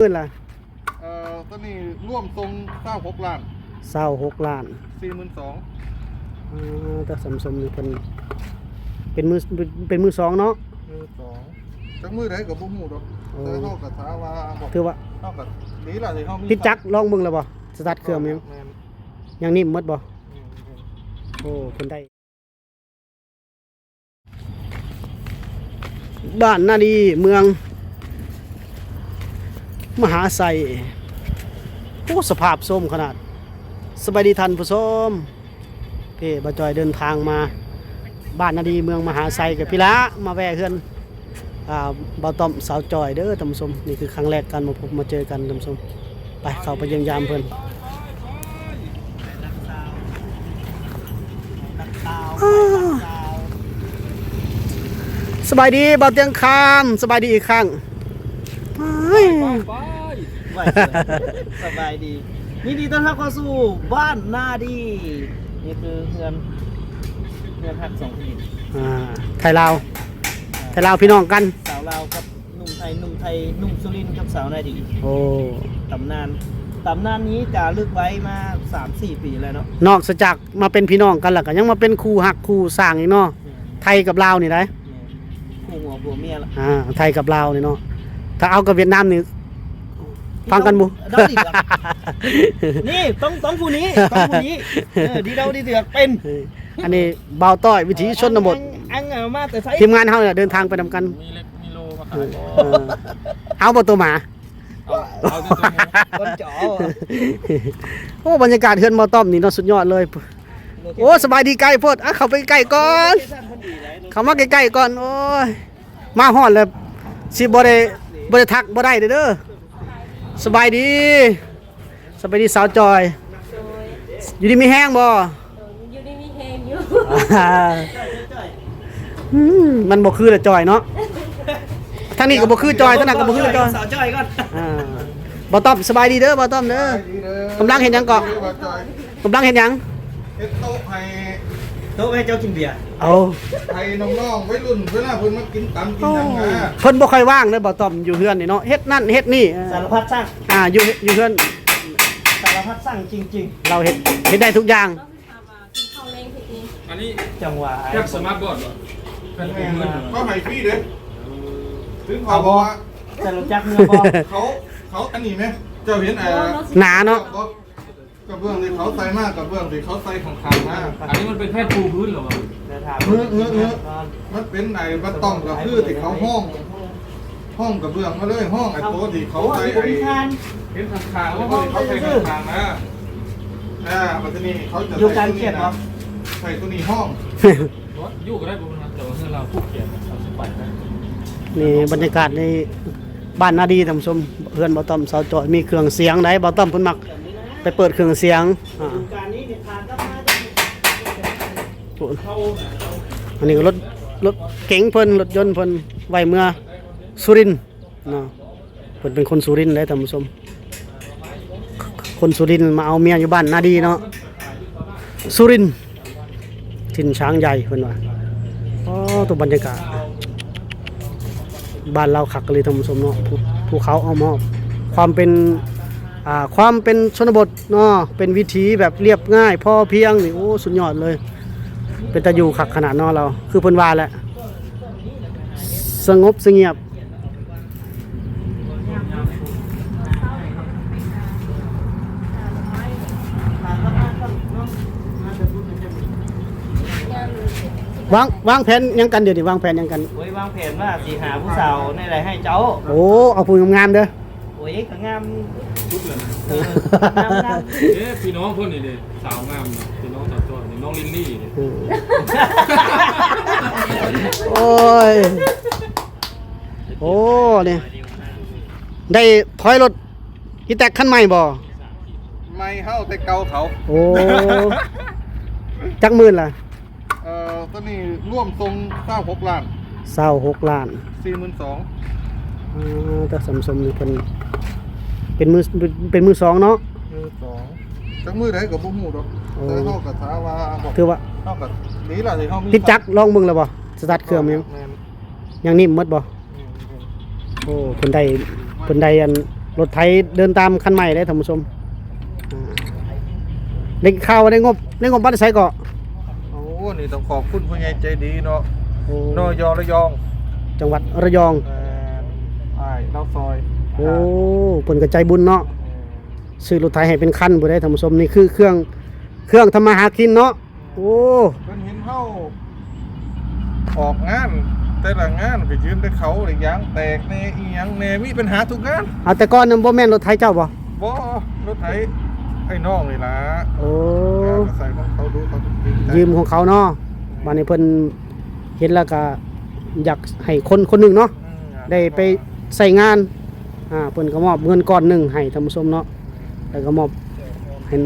ໝື່ນລະ? ເອີ ຕອນນີ້ລວມສົ່ງຊາວຫົກລ້ານ. ຊາວຫົກລ້ານ ສີ່ໝື່ນສອງ. ເອີ ແຕ່ສຳສົມນີ້ເພິ່ນເປັນມື ເປັນມືສອງເນາະ? ມືສອງ ຈັກມືໃດກໍບໍ່ຮູ້ດອກ. ໂອ້ ແຕ່ເຮົາກໍຖ້າວ່າ ຖືວ່າເຮົາກໍດີລະທີ່ເຮົາມີ ຕິດຈັກລອງເບິ່ງແລ້ວບໍ່? ສະຕາດເຄື່ອງຍັງ ແມ່ນ ຍັງໜິ້ມໝົດບໍ່? ແມ່ນ ໂອ້ ເພິ່ນໄດ້ ບ້ານນາດີ ເມືອງມະຫາໄຊ. ໂອ້ ສະພາບໂຊມຂະໜາດ. ສະບາຍດີທ່ານຜູ້ຊົມ. ເພ ບ່າວຈ່ອຍເດີນທາງມາບ້ານນາດີ ເມືອງມະຫາໄຊ ກັບພີ່ລະ ມາແວ່ເຮືອນ ອ່າ ບ່າວຕ້ອມ ສາວຈ່ອຍເດີທ່ານຜູ້ຊົມ. ນີ້ຄືຄັ້ງແລກການມາພົບມາເຈີກັນທ່ານຜູ້ຊົມ. ໄປ ເຂົ້າໄປຢ້ຽມຢາມເພິ່ນ. ສະບາຍດີບ່າວຕຽງຄຳ, ສະບາຍດີອີກຄັ້ງ. ສະບາຍດີ ຍິນດີຕ້ອນຮັບເຂົ້າສູ່ບ້ານນາດີ. ນີ້ຄືເຮືອນ ເຮືອນຮັກສອງແຜ່ນດິນ ອ່າ ໄທລາວ ອ່າ ໄທລາວພີ່ນ້ອງກັນ. ສາວລາວກັບໜຸ່ມໄທ ໜຸ່ມໄທ ໜຸ່ມສຸລິນກັບສາວນາດີ. ໂອ້ ຕຳນານ ຕຳນານນີ້ຈາລຶກໄວ້ມາສາມສີ່ປີແລ້ວເນາະ. ນອກເສຍຈາກມາເປັນພີ່ນ້ອງກັນແລ້ວ ກໍຍັງມາເປັນຄູ່ຮັກຄູ່ສ້າງອີກເນາະ. ແມ່ນ ໄທກັບລາວນີ້ໄດ໋. ແມ່ນ ຄູ່ຫົວຜົວເມຍລະ. ອ່າ ໄທກັບລາວນີ້ເນາະ. ຖ້າເອົາກັບຫວຽດນາມນີ້ ຟັງກັນບໍ່? ເດົາດີດວກ ນີ້ຕ້ອງ ຕ້ອງຜູ້ນີ້ ຕ້ອງຜູ້ນີ້. ເອີ ດີເດົາດີດວກເປັນ. ເອີ ອັນນີ້ບ່າວຕ້ອຍ ວິຖີຊົນນະບົດ. ອັງ ອັງ ເອົາມາແຕ່ໃສ? ທີມງານເຮົານີ້ເດີນທາງໄປນຳກັນ. ມີເລັກມີໂລມາຂາຍບໍ່? ເອີ ເອົາບໍ່ໂຕໝາ? ເອົາ ເອົາແຕ່ໂຕໝູ. ຄົນຈອ. ໂອ້ ບັນຍາກາດເຮືອນບ່າວຕ້ອມນີ້ເນາະ ສຸດຍອດເລີຍ. ໂອ້ ສະບາຍດີ ໃກ້ໂພດ. ອ່ະ ເຂົ້າໄປໃກ້ກ່ອນ ເຂົ້າມາໃກ້ໆກ່ອນ. ໂອ້ຍ ມາຮອດແລ້ວຊິບໍ່ໄດ້ ບໍ່ໄດ້ທັກບໍ່ໄດ້ເດີ. ສະບາຍດີ ສະບາຍດີສາວຈ່ອຍ. ໂດຍ ຢູ່ດີມີແຮງບໍ່? ໂດຍ ຢູ່ດີມີແຮງຢູ່. ອືມ ມັນບໍ່ຄືລະຈ່ອຍເນາະ. ທາງນີ້ກໍບໍ່ຄືຈ່ອຍ ທາງນັ້ນກໍບໍ່ຄືລະຈ່ອຍ. ສາວຈ່ອຍກ່ອນ. ອ່າ ບ່າວຕ້ອມ ສະບາຍດີເດີ ບ່າວຕ້ອມເດີ. ສະບາຍດີເດີ. ກຳລັງເຮັດຫຍັງເກາະ? ສະບາຍດີ ບ່າວຈ່ອຍ. ກຳລັງເຮັດຫຍັງ? ເຮັດໂຕະໃຫ້ ໂຕະໃຫ້ເຈົ້າກິນເບຍ. ເອົາ ໃຫ້ນ້ອງໆໄວລຸ້ນ ເວລາເພິ່ນມາກິນຕຳກິນຫຍັງນະ. ເພິ່ນບໍ່ຄ່ອຍວ່າງເດ້ ບ່າວຕ້ອມ ຢູ່ເຮືອນນີ້ເນາະ ເຮັດນັ້ນເຮັດນີ້. ສາລະພັດຊ່າງ. ອ່າ ຢູ່ ຢູ່ເຮືອນ ສາລະພັດຊ່າງຈິງໆ. ລາວເຮັດ ເຮັດໄດ້ທຸກຢ່າງ. ອັນນີ້ ຈັງຫວະ ແບບສະມາດບອດບໍ່? ເພິ່ນເປັນມືດບໍ່? ເຂົາໃຫ້ຟຣີເດ້. ເອີ ເຖິງເຂົາບອກວ່າ ເຈົ້າຮູ້ຈັກເມືອງບໍ່? ເຂົາ ເຂົາອັນນີ້ແມ ເຈົ້າເຫັນ ອ່າ ໜາເນາະ. ກະເບື້ອງທີ່ເຂົາໃສ່ມາ ກະເບື້ອງທີ່ເຂົາໃສ່ຂ້າງໆມາ. ອັນນີ້ມັນເປັນແຜ່ນປູພື້ນເຫຼືວ່າ? ເອີ ເອີ ມັນເປັນໄອ້ບັດຕອງ ກະຄືທີ່ເຂົາຫ້ອງ ຫ້ອງກະເບື້ອງມາເລີຍ ຫ້ອງໄອ້ໂຕທີ່ເຂົາໃສ່ໄອ້ ເປັນຂ້າງໆ ແລ້ວກໍເຂົາໃສ່ຂ້າງໆມາ. ອ່າ ບັດທີນີ້ເຂົາຈະໃສ່ໂຕນີ້ນະ ໃສ່ໂຕນີ້ຫ້ອງ. ຢູ່ກໍໄດ້ບໍ່ ແຕ່ວ່າເຮືອນລາວຜູກແຂນເອົາຊິໄປໄດ້. ນີ້ບັນຍາກາດໃນບ້ານນາດີທ່ານຜູ້ຊົມ ເຮືອນບ່າວຕ້ອມສາວຈ່ອຍ ມີເຄື່ອງສຽງໃດ໋ ບ່າວຕ້ອມເພິ່ນມັກໄປເປີດເຄື່ອງສຽງ. ອ່າ ອັນນີ້ກໍລົດ ລົດເກັງເພິ່ນ ລົດຍົນເພິ່ນໄວ້ເມືອສຸລິນ. ເນາະ ເພິ່ນເປັນຄົນສຸລິນເດ້ທ່ານຜູ້ຊົມ ຄົນສຸລິນມາເອົາເມຍຢູ່ບ້ານນາດີເນາະ ສຸລິນ ຖິ່ນຊ້າງໃຫຍ່ເພິ່ນວ່າ. ອໍ ຕົວບັນຍາກາດບ້ານລາວຄັກອີ່ຫຼີທ່ານຜູ້ຊົມເນາະ ພູ ພູເຂົາອ້ອມຮອບ ຄວາມເປັນ ອ່າ ຄວາມເປັນຊົນນະບົດເນາະ ເປັນວິຖີແບບລຽບງ່າຍ ພໍພຽງນີ້ ໂອ້ ສຸດຍອດເລີຍ ເປັນຕາຢູ່ຄັກຂະໜາດເນາະ. ລາວ ຄືເພິ່ນວ່າແຫຼະ ສະຫງົບສະຫງຽບ. ວາງ ວາງແຜນຫຍັງກັນດຽວນີ້? ວາງແຜນຫຍັງກັນ? ໂອ້ຍ ວາງແຜນວ່າຊິຫາຜູ້ສາວແນວໃດໃຫ້ເຈົ້າ. ໂອ້ ເອົາຜູ້ງາມໆເດີ. ໂອ້ຍ ກໍງາມ ເອີ ງາມໆ. ເອີ ພີ່ນ້ອງເພິ່ນນີ້ເດ້ ສາວງາມ ພີ່ນ້ອງສາວຈ້ອຍນີ້ ນ້ອງລິນລີເດ້. ເອີ ໂອ້ຍ ໂອ້ ນີ້ ໄດ້ຖອຍລົດອີແຕັກຄັນໃໝ່ບໍ່? ໃໝ່ເຮົາແຕ່ເກົ່າເຂົາ. ໂອ້ ຈັກໝື່ນລະ? ເອີ ຕອນນີ້ລວມສົ່ງຊາວຫົກລ້ານ. ຊາວຫົກລ້ານ ສີ່ໝື່ນສອງ. ເອີ ແຕ່ສຳສົມນີ້ເພິ່ນເປັນມື ເປັນມືສອງເນາະ? ມືສອງ ຈັກມືໃດກໍບໍ່ຮູ້ດອກ. ໂອ້ ແຕ່ເຮົາກໍຖ້າວ່າ ຖືວ່າເຮົາກໍດີລະທີ່ເຮົາມີ ຕິດຈັກລອງເບິ່ງແລ້ວບໍ່? ສະຕາດເຄື່ອງຍັງ ແມ່ນ ຍັງໜິ້ມໝົດບໍ່? ແມ່ນ ໂອ້ ເພິ່ນໄດ້ ເພິ່ນໄດ້ອັນ ລົດໄຖເດີນຕາມຄັນໃໝ່ເດ້ທ່ານຜູ້ຊົມ. ອ່າ ໄດ້ຂ່າວວ່າໄດ້ງົບ ໄດ້ງົບມາແຕ່ໃສເກາະ? ໂອ້ ນີ້ຕ້ອງຂອບຄຸນຜູ້ໃຫຍ່ໃຈດີເນາະ. ໂອ້ ນຍ ລະຍອງ ຈັງຫວັດລະຍອງ. ແມ່ນ ອ້າຍລາວຊອຍ. ໂອ້ ເພິ່ນກໍໃຈບຸນເນາະ. ແມ່ນ ຊື້ລົດໄຖໃຫ້ເປັນຄັນພຸ້ນເດ້ທ່ານຜູ້ຊົມ. ນີ້ຄືເຄື່ອງ ເຄື່ອງທຳມາຫາກິນເນາະ. ໂອ້ ເພິ່ນເຫັນເຮົາອອກງານ ແຕ່ລະງານກໍຢືມແຕ່ເຂົາ ແລ້ວຢາງແຕກແດ່ ອີ່ຫຍັງແດ່ ມີບັນຫາທຸກງານ. ເອົາ ແຕ່ກ່ອນນັ້ນບໍ່ແມ່ນລົດໄຖເຈົ້າບໍ່? ບໍ່ ລົດໄຖອ້າຍນ້ອງນີ້ລະ. ໂອ້ ກໍໃຊ້ຂອງເຂົາດູ ເຂົາເປັນໃຈ ຢືມຂອງເຂົາເນາະ. ແມ່ນ ບາດນີ້ເພິ່ນເຫັນແລ້ວກໍຢາກໃຫ້ຄົນຄົນໜຶ່ງເນາະ ອືມ ໄດ້ໄປໃຊ້ງານ. ອ່າ ເພິ່ນກໍມອບເງິນກ້ອນໜຶ່ງໃຫ້ທ່ານຜູ້ຊົມເນາະ. ແລ້ວກໍມອບໃຫ້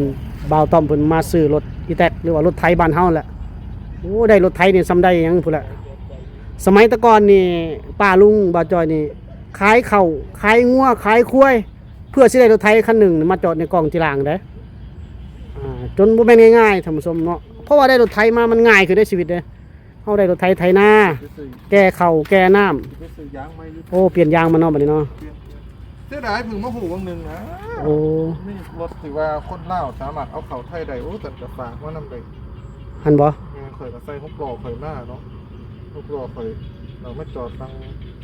ບ່າວຕ້ອມເພິ່ນມາຊື້ລົດອີແຕັກ ຫຼືວ່າລົດໄຖບ້ານເຮົາແຫຼະ. ໂອ້ ໄດ້ລົດໄຖນີ້ສ່ຳໄດ້ຫຍັງພຸ້ນແຫຼະ. ສະໄໝແຕ່ກ່ອນນີ້ ປ້າລຸງບ່າວຈ້ອຍນີ້ ຂາຍເຂົ້າ ຂາຍງົວ ຂາຍຄວາຍ ເພື່ອຊິໄດ້ລົດໄຖຄັນໜຶ່ງມາຈອດໃນກອງຈີລາງເດ້. ອ່າ ຈົນບໍ່ແມ່ນງ່າຍໆ ທ່ານຜູ້ຊົມເນາະ. ເພາະວ່າໄດ້ລົດໄຖມາ ມັນງ່າຍຂຶ້ນໃນຊີວິດເດ້. ເຮົາໄດ້ລົດໄຖໄຖນາ ໄປຊື້ ແກ່ເຂົ້າແກ່ນ້ຳ ໄປຊື້ຢາງໃໝ່ຢູ່. ໂອ້ ປ່ຽນຢາງມາເນາະ ບັດນີ້ເນາະ. ປ່ຽນ ເສຍດາຍ ເພິ່ງມາຮູ້ວັງໜຶ່ງນະ. ໂອ້ ມີລົດທີ່ວ່າຄົນລາວສາມາດເອົາເຂົ້າໄທໄດ້. ໂອ້ ສັນກະຝາກມານຳໄດ້ ຫັ້ນບໍ່? ແມ່ນ ຂ້ອຍກໍໃສ່ຫົກລໍ້ຂ້ອຍມາເນາະ. ຫົກລໍ້ຂ້ອຍ ເອົາມາຈອດ ຕັ້ງ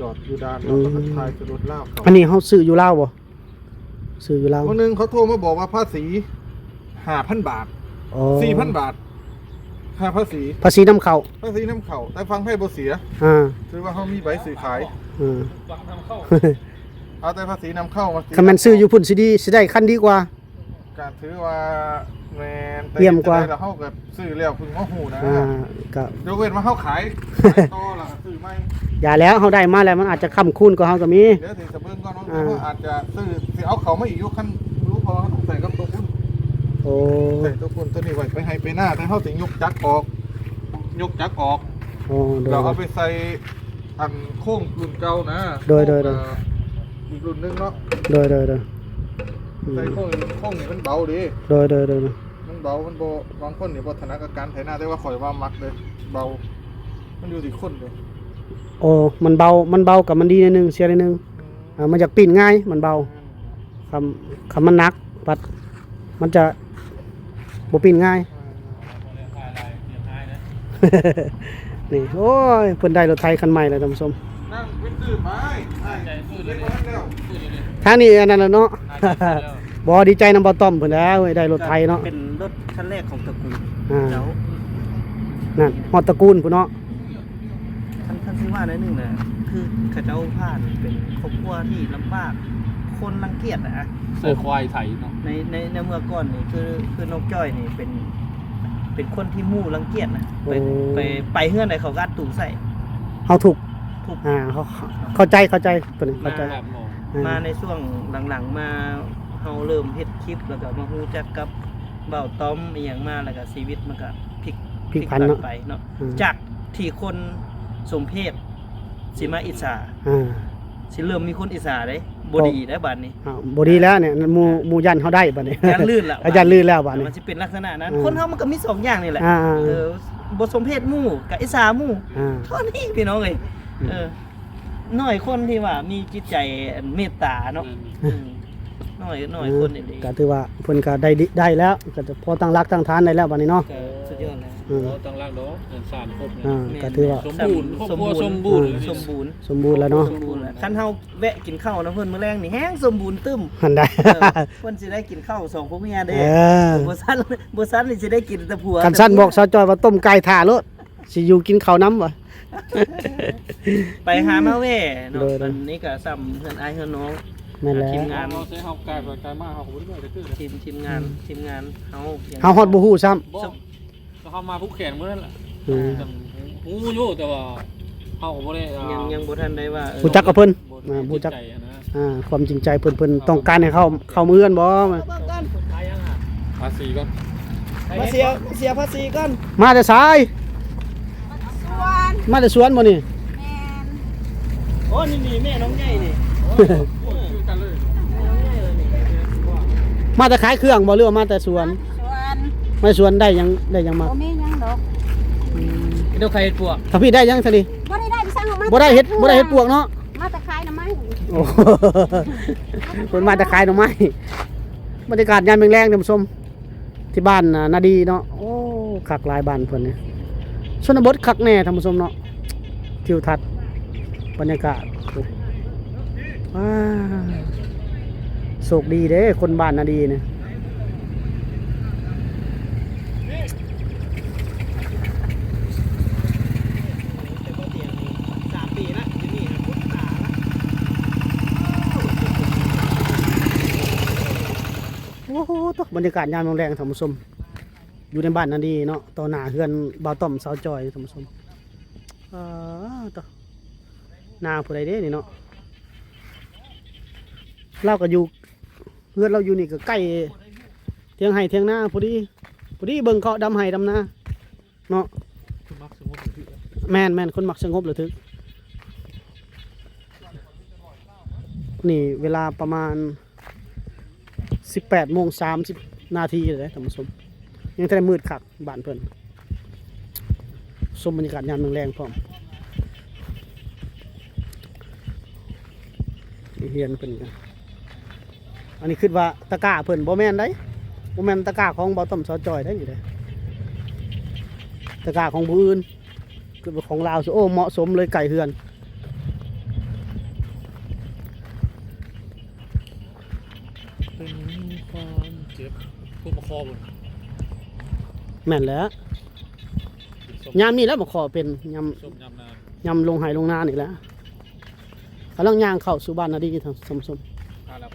ຈອດຢູ່ດ່ານ ອືມ ແລ້ວກໍທັກທາຍໃສ່ລົດລາວເຂົາ. ອັນນີ້ເຮົາຊື້ຢູ່ລາວບໍ່? ຊື້ຢູ່ລາວ. ມື້ໜຶ່ງເຂົາໂທມາບອກວ່າພາສີຫ້າພັນບາດ. ອໍ ສີ່ພັນບາດ ຄ່າພາສີ ພາສີນຳເຂົ້າ ພາສີນຳເຂົ້າ ແຕ່ຝັ່ງໄທບໍ່ເສຍ. ອ່າ ຖືວ່າເຮົາມີໃບຊື້ຂາຍ. ເອີ ເອົາແຕ່ພາສີນຳເຂົ້າມາ. ຄັນແມ່ນຊື້ຢູ່ພຸ້ນຊິດີ ຊິໄດ້ຄັນດີກວ່າ. ກໍຖືວ່າແມ່ນ ແຕ່ເຢ້ຽມກວ່າ ເຮັດຈັ່ງໃດລະ ເຮົາກໍ ຊື້ແລ້ວເພິ່ງມາຮູ້ນະ. ອ່າ ກໍຍົກເວັ້ນວ່າເຮົາຂາຍ ຂາຍຕໍ່ແລ້ວກໍຊື້ໃໝ່. ຢ່າແລ້ວ ເຮົາໄດ້ມາແລ້ວ ມັນອາດຈະຄ້ຳຄູນກວ່າເຮົາກໍມີ. ດຽວຊິສະເບິ່ງກ່ອນວ່າ ອ່າ ເຮົາອາດຈະຊື້ ຊິເອົາເຂົ້າມາອີກຢູ່ ຄັນບໍ່ພໍເຮົາຕ້ອງໃສ່ກັບໂຕປຸ້ນ. ໂອ້ ໃສ່ໂຕປຸ້ນໂຕນີ້ໄວ້ໄປໄຮ່ໄປນາ ແຕ່ເຮົາຊິຍົກຈັກອອກ ຍົກຈັກອອກ. ໂອ້ ໂດຍ ແລ້ວເອົາໄປໃສ່ ອັນໂຄ້ງລຸ້ນເກົ່ານະ. ໂດຍ ໂດຍ ໂດຍ ໂຄ້ງ ເອີ ອີກລຸ້ນໜຶ່ງເນາະ. ໂດຍ ໂດຍ ໂດຍ ອືມ ໃສ່ໂຄ້ງ ໂຄ້ງນີ້ມັນເບົາເດ້. ໂດຍ ໂດຍ ໂດຍ ໂດຍ ມັນເບົາ ມັນບໍ່ ບາງຄົນນີ້ບໍ່ຖະໜັດກັບການໄຖນາ ແຕ່ວ່າຂ້ອຍວ່າມັກເດ້ ເບົາ ມັນຢູ່ທີ່ຄົນເດ້. ໂອ້ ມັນເບົາ ມັນເບົາກໍມັນດີໜ້ອຍໜຶ່ງ ເສຍໜ້ອຍໜຶ່ງ. ອືມ ອ່າ ມັນຢາກປີ້ນງ່າຍ ມັນເບົາ. ແມ່ນ ຄັນ ຄັນມັນໜັກ ບັດມັນຈະບໍ່ປີ້ນງ່າຍ. ເອີ ນີ້ ໂອ້ຍ ເພິ່ນໄດ້ລົດໄຖຄັນໃໝ່ແລ້ວທ່ານຜູ້ຊົມ. ນັ່ງໄປຊື້ໄປ ທາງນີ້ອັນນັ້ນແຫຼະເນາະ. ບໍ່ ດີໃຈນຳບ່າວຕ້ອມເພິ່ນແລ້ວ ໄດ້ລົດໄຖເນາະ. ເປັນລົດຄັນແລກຂອງຕະກູນ. ອ່າ ເຈົ້າ ນັ້ນ ຮອດຕະກູນພຸ້ນເນາະ. ຄັນ ຄັນຊິວ່າໜ້ອຍໜຶ່ງນະ ຄືເຂົາເຈົ້າຜ່ານເປັນຄອບຄົວທີ່ລຳບາກ ຄົນລັງກຽດນະ. ໃສ່ຄວາຍໄຖເນາະ. ໃນ ໃນ ໃນເມື່ອກ່ອນນີ້ ຄື ຄືນ້ອງຈ້ອຍນີ້ເປັນ ເປັນຄົນທີ່ໝູ່ລັງກຽດນະ. ໄປ ໂອ້ ໄປ ໄປເຮືອນໃດເຂົາກໍອັດຕູໃສ່. ເຮົາທຸກ ທຸກ ອ່າ ເຮົາ ເຂົ້າໃຈ ເຂົ້າໃຈ ຕົວນີ້ເຂົ້າໃຈ. ມາ ອ່າ ມາໃນຊ່ວງຫຼັງໆມາ ເຮົາເລີ່ມເຮັດຄລິບ ແລ້ວກໍມາຮູ້ຈັກກັບບ່າວຕ້ອມອີ່ຫຍັງມາ ແລ້ວກໍຊີວິດມັນກໍ ພິກ ພິກຜັນເນາະ ໄປເນາະ. ອືມ ຈາກທີ່ຄົນສົມເພດຊິມາອິດສາ ອ່າ ຊິເລີ່ມມີຄົນອິດສາເດ້ ບໍ່ດີເດ້ບາດນີ້. ອ້າວ ບໍ່ດີແລ້ວນີ້ ໝູ່ ອ່າ ໝູ່ຢ້ານເຮົາໄດ້ບາດນີ້ ຢ້ານລື່ນແລ້ວ ອ່າ ຢ້ານລື່ນແລ້ວບາດນີ້. ມັນຊິເປັນລັກສະນະນັ້ນ. ອ່າ ຄົນເຮົາມັນກໍມີສອງຢ່າງນີ້ແຫຼະ. ອ່າ ເອີ ບໍ່ສົມເພດໝູ່ ກໍອິດສາໝູ່. ອ່າ ເທົ່ານີ້ພີ່ນ້ອງເອີຍ. ອືມ ເອີ ໜ້ອຍຄົນທີ່ວ່າມີຈິດໃຈເມດຕາເນາະ. ແມ່ນ ອືມ ໜ້ອຍ ໜ້ອຍຄົນອີ່ຫຼີ. ກໍຖືວ່າເພິ່ນກໍໄດ້ ໄດ້ແລ້ວ ກໍພໍຕັ້ງຫຼັກຕັ້ງຖານໄດ້ແລ້ວບາດນີ້ເນາະ. ກໍສຸດຍອດແລ້ວ. ອືມ ບໍ່ຕັ້ງຫຼັກດອກ ສາມຄົນ. ອ່າ ແມ່ນ ກໍຖືວ່າ ສົມບູນ ແມ່ນ ຄອບຄົວສົມບູນ ສົມບູນ ສົມບູນ ສົມບູນແລ້ວເນາະ. ຄັນເຮົາແວະກິນເຂົ້ານຳເພິ່ນມື້ແລງນີ້ ແຮ່ງສົມບູນຕຶ້ມ ຫັ້ນໄດ໋. ເອີ ເພິ່ນຊິໄດ້ກິນເຂົ້າສອງຜົວເມຍເດ້. ເອີ ບໍ່ຊັ້ນ ບໍ່ຊັ້ນນີ້ຊິໄດ້ກິນແຕ່ຜົວ. ຄັນຊັ້ນບອກສາວຈ້ອຍວ່າຕົ້ມໄກ່ຖ້າໂລດ ຊິຢູ່ກິນເຂົ້ານຳວ່າ. ໄປຫາມາແວ່ເນາະ. ໂດຍ ໂດຍ ອັນນີ້ກໍສ່ຳເຮືອນອ້າຍເຮືອນນ້ອງ. ແມ່ນແລ້ວ ທີມງານ ເຮົາໃຊ້ເຮົາກາຍໄປກາຍມາ ເຮົາກໍບໍ່ໄດ້ເມື່ອຍຈັກເທື່ອ. ທີມ ທີມງານ ອືມ ທີມງານເຮົາ ເຮົາຮອດບໍ່ຮູ້ຊ້ຳ. ບໍ່ ກໍເຮົາມາຜູກແຂນມື້ນັ້ນແຫຼະ. ອືມ ຮູ້ຢູ່ ແຕ່ວ່າເຮົາກໍບໍ່ໄດ້ ອ່າ ຍັງ ຍັງບໍ່ທັນໄດ້ວ່າ ເອີ ຮູ້ຈັກກັບເພິ່ນ. ບໍ່ ອ່າ ຮູ້ຈັກ ຈິດໃຈນະ. ອ່າ ຄວາມຈິງໃຈເພິ່ນ ເພິ່ນຕ້ອງການໃຫ້ເຮົາເຂົ້າເມືອງບໍ່? ພາສີກ່ອນ ມາເສຍ ເສຍພາສີກ່ອນ. ມາແຕ່ໃສ? ສວນ ມາແຕ່ສວນບໍ່ນີ້? ແມ່ນ. ໂອ້ ນີ້ ນີ້ແມ່ນ້ອງໃຫຍ່ນີ້. ໂອ້ ຄືກັນເລີຍ. ມາແຕ່ຂາຍເຄື່ອງບໍ່ ຫຼືວ່າມາແຕ່ສວນ? ສວນ. ມາສວນໄດ້ຫຍັງ ໄດ້ຫຍັງມາ? ບໍ່ມີຫຍັງດອກ. ອືມ ເຮັດໃຄເຮັດປວກ. ຖ້າພີ່ໄດ້ຫຍັງຊະນີ້? ບໍ່ໄດ້ໄດ້ໄປສັ່ງອອກມາ. ບໍ່ໄດ້ເຮັດ ບໍ່ໄດ້ເຮັດປວກເນາະ. ມາແຕ່ຂາຍໜໍ່ໄມ້. ໂອ້ ເພິ່ນມາແຕ່ຂາຍໜໍ່ໄມ້. ບັນຍາກາດຍາມແລງໆ ທ່ານຜູ້ຊົມ ທີ່ບ້ານນາດີເນາະ. ໂອ້ ຄັກຫຼາຍບ້ານເພິ່ນນີ້ ຊົນນະບົດຄັກແນ່ ທ່ານຜູ້ຊົມເນາະ. ທິວທັດ ບັນຍາກາດ ວ້າ ໂຊກດີເດ້ ຄົນບ້ານນາດີນີ້. ໂອ້ໂຫ ໂຕ ບັນຍາກາດຍາມແລງໆ ທ່ານຜູ້ຊົມ ຢູ່ໃນບ້ານນາດີເນາະ ຕໍ່ໜ້າເຮືອນບ່າວຕ້ອມສາວຈອຍ ທ່ານຜູ້ຊົມ. ເອີ ໂຕ ນາຜູ້ໃດເດ້ນີ້ເນາະ ລາວກໍຢູ່ ເຮືອນລາວຢູ່ນີ້ກໍໃກ້ທຽງໄຮ່ທຽງນາພໍດີ ພໍດີເບິ່ງເຂົາດຳໄຮ່ດຳນາເນາະ. ຄົນມັກສະຫງົບລະຖືກ ແມ່ນໆ ຄົນມັກສະຫງົບລະຖືກ. ນີ້ເວລາປະມານສິບແປດໂມງສາມສິບນາທີແລ້ວເດ້ ທ່ານຜູ້ຊົມ ຍັງທັນໄດ້ມືດຄັກ. ບ້ານເພິ່ນ ຊົມບັນຍາກາດຍາມແລງໆ ພ້ອມ. ນີ້ເຮືອນເພິ່ນກະ ອັນນີ້ຄິດວ່າຕະກ້າເພິ່ນ ບໍ່ແມ່ນໃດ໋ ບໍ່ແມ່ນຕະກ້າຂອງບ່າວຕ້ອມສາວຈອຍໃດ໋ ນີ້ເດ້ ຕະກ້າຂອງຜູ້ອື່ນ ຄືວ່າຂອງລາວ. ໂອ້ ເໝາະສົມເລີຍ ໃກ້ເຮືອນ. ເປັນຄວາມເຈັບ ພວກມະຄໍ່ພຸ້ນ ແມ່ນແຫຼະ ຍາມນີ້ແຫຼະ ມະຄໍ່ເປັນ ຍາມ ຊົມຍາມນາ ຍາມລົງໄຮ່ລົງນານີ້ແຫຼະ. ກຳລັງຍ່າງເຂົ້າສູ່ບ້ານນາດີ ທ່ານຜູ້ຊົມ ມາແລ້ວ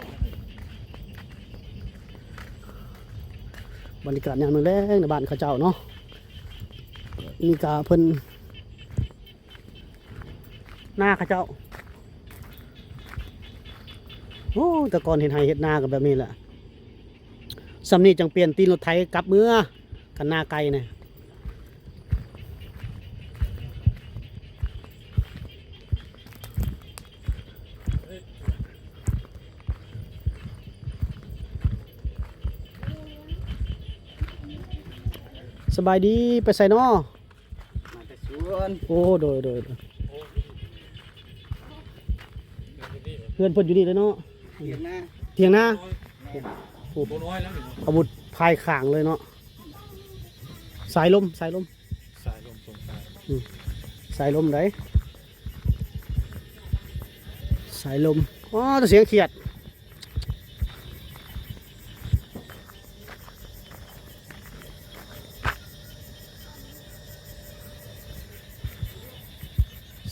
ບັນຍາກາດຍາມແລງໃນບ້ານເຂົາເຈົ້າເນາະ. ນີ້ກະເພິ່ນ ນາເຂົາເຈົ້າ ໂອ້ ແຕ່ກ່ອນເຮັດໄຮ່ເຮັດນາກໍແບບນີ້ແຫຼະ ສ່ຳນີ້ຈັ່ງປ່ຽນຕີນລົດໄຖກັບເມືອ ຄັນນາໄກນະ. ສະບາຍດີ ໄປໃສນໍ? ມາແຕ່ສວນ. ໂອ້ ໂດຍ ໂດຍ ໂດຍ. ເຮືອນເພິ່ນຢູ່ນີ້ເລີຍເນາະ ຖຽງນາ ຖຽງນາ. ແມ່ນ. ໂອ້ ອາວຸດພາຍຂ້າງເລີຍເນາະ. ສາຍລົມ ສາຍລົມ ສາຍລົມສົ່ງສາຍ ອືມ ສາຍລົມໃດ໋ ສາຍລົມ. ອໍ ແຕ່ສຽງຂຽດ.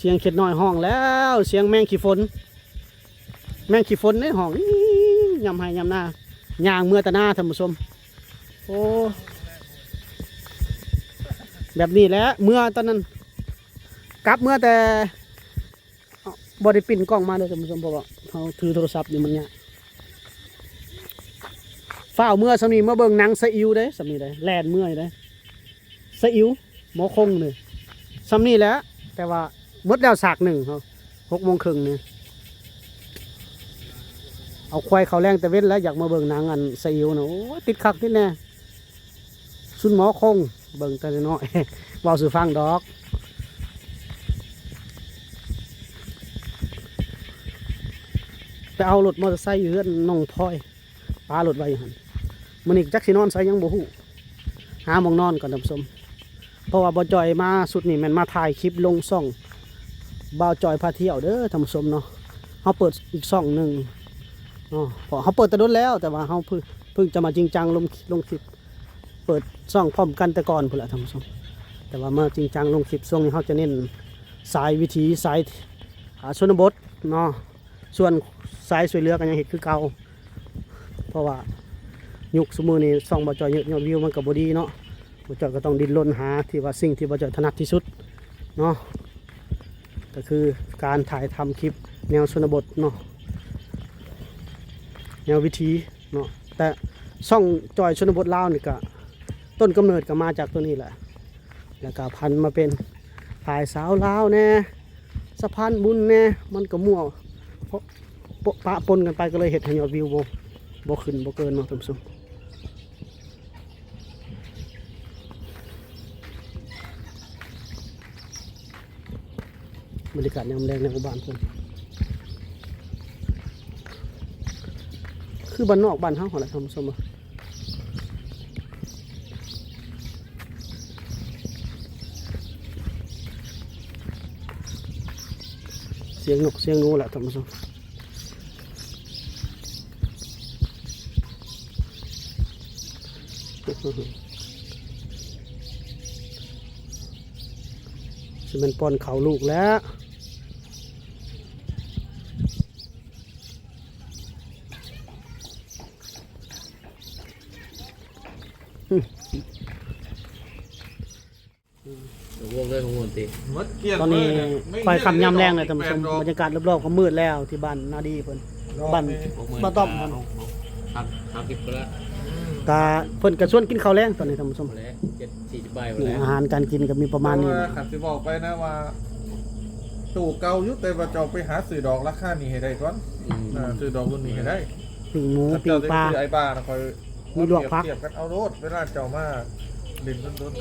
ສຽງຂຽດນ້ອຍຮ້ອງແລ້ວ ສຽງແມງຂີ້ຝົນ ແມງຂີ້ຝົນເດ້ຮ້ອງ ຍາມໄຮ່ຍາມນາ ຍ່າງເມືອແຕ່ນາ ທ່ານຜູ້ຊົມ. ໂອ້ ແບບນີ້ແຫຼະ ເມືອຕອນນັ້ນ ກັບເມືອແຕ່ ບໍ່ໄດ້ປິ່ນກ້ອງມາເດີທ່ານຜູ້ຊົມ ເພາະວ່າເຮົາຖືໂທລະສັບຢູ່ມັນຍາກ. ຟ້າວເມືອສ່ຳນີ້ ມາເບິ່ງໜັງຊະອິວເດ້ ສ່ຳນີ້ເດ້ ແລ່ນເມືອເດ້ ຊະອິວ ໝໍຄົງນີ້ ສ່ຳນີ້ແຫຼະ. ແຕ່ວ່າໝົດແລ້ວສາກໜຶ່ງ ເຮົາ ຫົກໂມງເຄິ່ງນີ້ ເອົາຄວາຍເຂົ້າແລງແຕ່ເວັນແລ້ວ ຢາກມາເບິ່ງໜັງອັນຊະອິວນະ. ໂອ້ຍ ຕິດຄັກຕິດແນ່. ຊຸນໝໍຄົງ ເບິ່ງແຕ່ນ້ອຍໆ ເວົ້າສູ່ຟັງດອກ. ໄປເອົາລົດມໍເຕີໄຊຢູ່ເຮືອນນ້ອງພອຍ ປາລົດໄວ້ຢູ່ຫັ້ນ. ມື້ນີ້ຈັກຊິນອນໃສຍັງບໍ່ຮູ້ ຫາໝ່ອງນອນກ່ອນທ່ານຜູ້ຊົມ. ເພາະວ່າບ່າວຈ່ອຍມາຊຸດນີ້ແມ່ນມາຖ່າຍຄລິບລົງຊ່ອງບ່າວຈ່ອຍພາທ່ຽວເດີທ່ານຜູ້ຊົມເນາະ. ເຮົາເປີດອີກຊ່ອງໜຶ່ງເນາະ ເພາະເຮົາເປີດແຕ່ດົນແລ້ວ ແຕ່ວ່າເຮົາເພິ່ງ ເພິ່ງຈະມາຈິງຈັງລົງ ລົງຄລິບ ເປີດຊ່ອງພ້ອມກັນແຕ່ກ່ອນພຸ້ນແຫຼະທ່ານຜູ້ຊົມ. ແຕ່ວ່າມາຈິງຈັງລົງຄລິບ ຊ່ວງນີ້ເຮົາຈະເນັ້ນສາຍວິຖີ ສາຍ ອ່າ ຊົນນະບົດເນາະ. ສ່ວນສາຍຊ່ວຍເຫຼືອກໍຍັງເຮັດຄືເກົ່າ ເພາະວ່າຍຸກຊຸມື້ນີ້ຊ່ອງບ່າວຈ່ອຍຍອດ ຍອດວິວມັນກໍບໍ່ດີເນາະ. ບ່າວຈ່ອຍກໍຕ້ອງດີ້ນລົນຫາທີ່ວ່າ ສິ່ງທີ່ບ່າວຈ່ອຍຖະໜັດທີ່ສຸດເນາະ ກໍຄືການຖ່າຍທຳຄລິບແນວຊົນນະບົດເນາະ ແນວວິຖີເນາະ. ແຕ່ຊ່ອງຈ່ອຍຊົນນະບົດລາວນີ້ກະ ຕົ້ນກຳເນີດກໍມາຈາກຕົວນີ້ແຫຼະ ແລ້ວກໍຜັນມາເປັນຖ່າຍສາວລາວແດ່ ສະພານບຸນແດ່ ມັນກໍມົ້ວ ເພາະ ປະປົນກັນໄປ ກໍເລີຍເຮັດໃຫ້ຍອດວິວບໍ່ ບໍ່ຂຶ້ນບໍ່ເກີນເນາະທ່ານຜູ້ຊົມ. ບັນຍາກາດຍາມແລງໃນໝູ່ບ້ານເພິ່ນ ຄືບ້ານນອກບ້ານເຮົາຫັ້ນແຫຼະທ່ານຜູ້ຊົມ. ສຽງນົກສຽງໜູແຫຼະທ່ານຜູ້ຊົມ. ຊິແມ່ນປ້ອນເຂົ້າລູກແລ້ວ. ອືມ ໂອ້ໂຫ ເລີຍຂອງມ່ວນຕິ ໝົດກ້ຽງ ຕອນນີ້ ເລີຍ ຄ່ອຍຄ່ຳຍາມແລງແລ້ວທ່ານຜູ້ຊົມ. ບັນຍາກາດລອບໆກໍມືດແລ້ວ ທີ່ບ້ານນາດີເພິ່ນ ບ້ານບ່າວຕ້ອມເພິ່ນ ສາມສິບກວ່າແລ້ວ ກະເພິ່ນກະຊວນກິນເຂົ້າແລງຕອນນີ້ທ່ານຜູ້ຊົມ. ແລ້ວ ເຈັດ ສີ່ສິບປາຍ ນີ້ ແລ້ວ ອາຫານການກິນກໍມີປະມານນີ້. ແຕ່ວ່າຄັນຊິເວົ້າໄປນະວ່າ ຕູ້ເກົ່າຢູ່ ແຕ່ວ່າເຈົ້າໄປຫາຊື້ດອກລາຄານີ້ໃຫ້ໄດ້ກ່ອນ. ອືມ ເອີ ຊື້ດອກລຸ້ນນີ້ໃຫ້ໄດ້. ປີ້ງໝູ ປີ້ງປາ ໄອ້ບ້ານະ ຂ້ອຍ ມີລວກຜັກ ທຽບກັນເອົາໂລດ ເວລາເຈົ້າມາຫຼິ້ນດົນ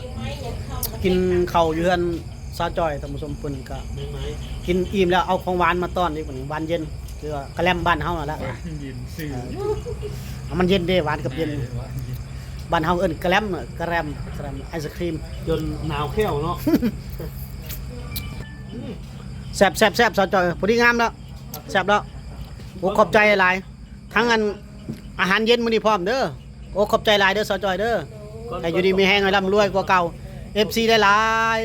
ໆ. ກິນເຂົ້າຢູ່ເຮືອນສາວຈ້ອຍ ທ່ານຜູ້ຊົມ ເພິ່ນກະກິນອີ່ມແລ້ວ ເອົາຂອງຫວານມາຕ້ອນອີກ ຫວານເຢັນ ຄືວ່າກະແລັມບ້ານເຮົາຫັ້ນແຫຼະ. ເຢັນຊື່ ເອີ ມັນເຢັນເດ້ ຫວານກັບເຢັນ. ເອີ ຫວານເຢັນ ບ້ານເຮົາເອີ້ນກະແລັມ ກະແລັມ ກະແລັມ ໄອສະຄຣີມ ຈົນໜາວແຂ້ວເນາະ. ແຊບໆໆ ສາວຈ້ອຍ ພໍດີງາມແລ້ວ ແຊບແລ້ວ. ໂອ້ ຂອບໃຈຫຼາຍ. ທັງອັນອາຫານເຢັນມື້ນີ້ພ້ອມເດີ. ໂອ້ ຂອບໃຈຫຼາຍເດີສາວຈ້ອຍເດີ ໃຫ້ຢູ່ດີມີແຮງ ໃຫ້ລ່ຳລວຍກວ່າເກົ່າ. ເອັຟຊີຫຼາຍ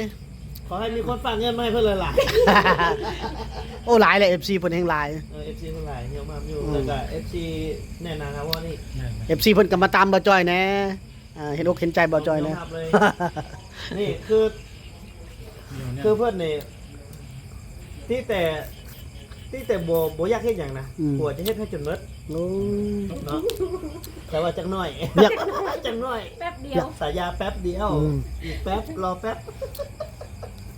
ໆ ຂໍໃຫ້ມີຄົນຝາກເງິນມາໃຫ້ເພິ່ນຫຼາຍໆ. ໂອ້ ຫຼາຍແຫຼະ ເອັຟຊີເພິ່ນແຮງຫຼາຍ. ເອີ ເອັຟຊີເພິ່ນຫຼາຍ ຍອມຮັບຢູ່. ອືມ ແລ້ວກະເອັຟຊີແນ່ນາຖາວອນອີກ. ເອັຟຊີເພິ່ນກະມາຕາມບ່າວຈ້ອຍແດ່ ອ່າ ເຫັນອົກເຫັນໃຈບ່າວຈ້ອຍແດ່. ຍອມຮັບເລີຍ ນີ້ຄື ຄືເພິ່ນນີ້ ຕິແຕ່ ຕິແຕ່ບໍ່ ບໍ່ຢາກເຮັດຫຍັງນະ ອືມ ຜົວຈະເຮັດໃຫ້ຈົນໝົດ. ໂອ້ ເນາະ ແຕ່ວ່າຈັກໜ້ອຍ ວຽກ ຈັກໜ້ອຍ ແປັບດຽວ ສາຍາແປັບດຽວ. ອືມ ອີກແປັບ ລໍແປັບ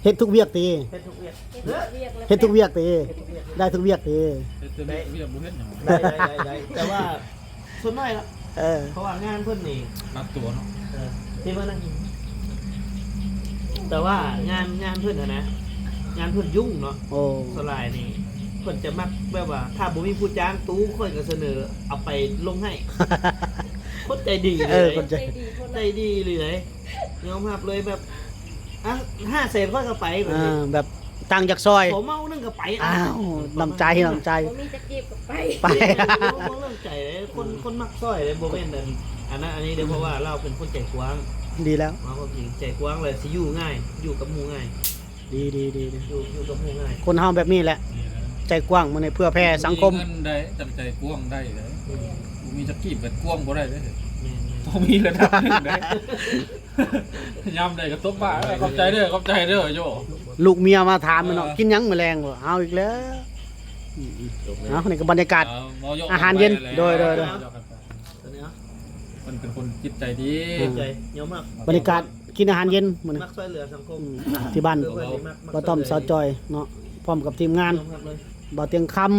ເຮັດທຸກວຽກຕິ ເຮັດທຸກວຽກ ເຮັດທຸກວຽກ ເຮັດທຸກວຽກຕິ ເຮັດທຸກວຽກ ໄດ້ທຸກວຽກຕິ ເຮັດແຕ່ວຽກ ວຽກບໍ່ເຮັດຫຍັງ. ໄດ້ ໄດ້ ໄດ້ ແຕ່ວ່າ ສ່ວນໜ້ອຍລະ ເອີ ເພາະວ່າງານເພິ່ນນີ້ ປັບຕົວເນາະ. ເອີ ທີ່ວ່ານັ້ນ ແຕ່ວ່າງານ ງານເພິ່ນຫັ້ນນະ ງານເພິ່ນຫຍຸ້ງເນາະ. ໂອ້ ສ່ວນຫຼາຍນີ້ ເພິ່ນຈະມັກແບບວ່າ ຖ້າບໍ່ມີຜູ້ຈ້າງຕູ້ ຂ້ອຍກໍສະເໜີເອົາໄປລົງໃຫ້. ຄົນໃຈດີເລີຍ ເອີ ຄົນໃຈ ໃຈດີ ໃຈດີອີ່ຫຼີເລີຍ. ຍອມຮັບເລີຍແບບ ອ່ະ ຫ້າແສນຂ້ອຍກໍໄປ ແບບນີ້ ອ່າ ແບບຕັ້ງຢາກຊ່ອຍ ຂໍເມົາໜຶ່ງກໍໄປ. ອ້າວ ນ້ຳໃຈ ນ້ຳໃຈ ບໍ່ມີຈະກີບກໍໄປ ໄປ ເລື່ອງໃຈເດ້ ຄົນ ຄົນມັກຊ່ອຍເດ້ ບໍ່ແມ່ນອັນ ອັນນັ້ນອັນນີ້ເດ້. ເພາະວ່າລາວເປັນຄົນໃຈກວ້າງ ດີແລ້ວ ເວົ້າຄວາມຈິງ ໃຈກວ້າງ ແລ້ວຊິຢູ່ງ່າຍ ຢູ່ກັບໝູ່ງ່າຍ. ດີ ດີ ດີ ດີ ຢູ່ ຢູ່ກັບໝູ່ງ່າຍ ຄົນເຮົາແບບນີ້ແຫຼະ ໃຈກວ້າງ ມັນໃຫ້ເພື່ອແຜ່ສັງຄົມ. ມີເງິນໄດ້ ແຕ່ໃຈກວ້າງໄດ້ເດ້ ອືມ ບໍ່ມີຈັກກີບກໍກວ້າງບໍ່ໄດ້ເດ້. ແມ່ນໆ ຕ້ອງມີລະດັບໜຶ່ງເດ້ ຍາມໃດກໍຕົບບ່າ ຂອບໃຈເດີ ຂອບໃຈເດີ ໂຢ. ລູກເມຍມາຖາມເນາະ ເອີ ກິນຫຍັງມື້ແລງ? ເອົາອີກແລ້ວ ອືມ ເອົາ ນີ້ກໍບັນຍາກາດ ເອົາ ອາຫານເຢັນ ໂດຍ ໂດຍ ໂດຍ ຕົວນີ້ເນາະ ມັນເປັນຄົນຈິດໃຈດີ ອືມ ໃຈຍອມຮັບ ບັນຍາກາດ ກິນອາຫານເຢັນມື້ນີ້ ມັກຊ່ວຍເຫຼືອສັງຄົມ ອືມ ທີ່ບ້ານ ຄືເພິ່ນນີ້ມັກ ບ່າວຕ້ອມ ສາວຈ້ອຍເນາະ ພ້ອມກັບທີມງານ ຍອມຮັບເລີຍ ບ່າວຕຽງຄຳ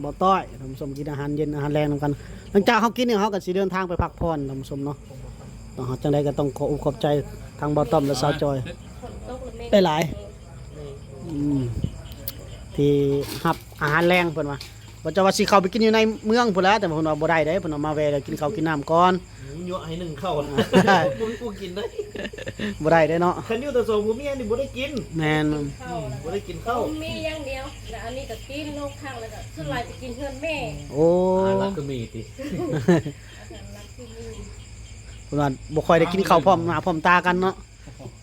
ບ່າວຕ້ອຍ ທ່ານຜູ້ຊົມ ກິນອາຫານເຢັນ ອາຫານແລງນຳກັນ. ຫຼັງຈາກເຮົາກິນແລ້ວ ເຮົາກໍຊິເດີນທາງໄປພັກຜ່ອນ ທ່ານຜູ້ຊົມເນາະ. ຈັ່ງໃດກໍຕ້ອງຂໍອົບຂອບໃຈທາງບ່າວຕ້ອມ ແລະ ສາວຈ້ອຍຫຼາຍໆ ອືມ ທີ່ຮັບອາຫານແລງ ເພິ່ນວ່າ ວ່າຈະວ່າຊິເຂົ້າໄປກິນຢູ່ໃນເມືອງພຸ້ນແຫຼະ ແຕ່ວ່າເພິ່ນວ່າບໍ່ໄດ້ເດ້ ເພິ່ນວ່າມາແວ່ແລ້ວກິນເຂົ້າກິນນ້ຳກ່ອນ ຍົວະໃຫ້ໜຶ່ງເຂົ້າ ບໍ່ມີຜູ້ກິນເດ້ ບໍ່ໄດ້ເດ້ເນາະ ຄັນຢູ່ແຕ່ສອງຜົວເມຍນີ້ບໍ່ໄດ້ກິນ ແມ່ນ ອືມ ບໍ່ໄດ້ກິນເຂົ້າ ມີຢ່າງດຽວ ແລ້ວອັນນີ້ກໍກິນໂລກຄັ້ງ ແລ້ວກໍສ່ວນຫຼາຍໄປກິນເຮືອນແມ່ ໂອ້ ອ່າ ລັກກໍມີຕິ ເພິ່ນວ່າບໍ່ຄ່ອຍໄດ້ກິນເຂົ້າພ້ອມໜ້າພ້ອມຕາກັນເນາະ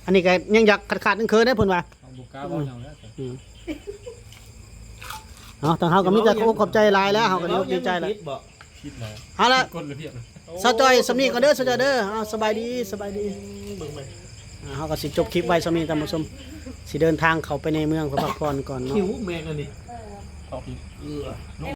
ອັນນີ້ກໍຍັງຢາກຂາດໆເຂີນໆເດ້ ເພິ່ນວ່າ ບໍ່ກ້າເວົ້າຫຍັງແລ້ວ ອືມ ເອົາ ທາງເຮົາກໍມີແຕ່ຂອບໃຈຫຼາຍແລ້ວ ເຮົາກໍດີອົກດີໃຈແລ້ວ ຜິດບໍ່? ຜິດແລ້ວ ເອົາລະ ຜິດກົດລະບຽບ ສາວຈ້ອຍ ສ່ຳນີ້ກ່ອນເດີ ສາວຈ້ອຍເດີ ເອົາ ສະບາຍດີ ສະບາຍດີ ເບິ່ງໄປ ອ່າ ເຮົາກໍຊິຈົບຄລິບໄວ້ສ່ຳນີ້ ທ່ານຜູ້ຊົມ ຊິເດີນທາງເຂົ້າໄປໃນເມືອງເພື່ອພັກຜ່ອນກ່ອນເນາະ ຫິວແມງອັນນີ້ ເອີ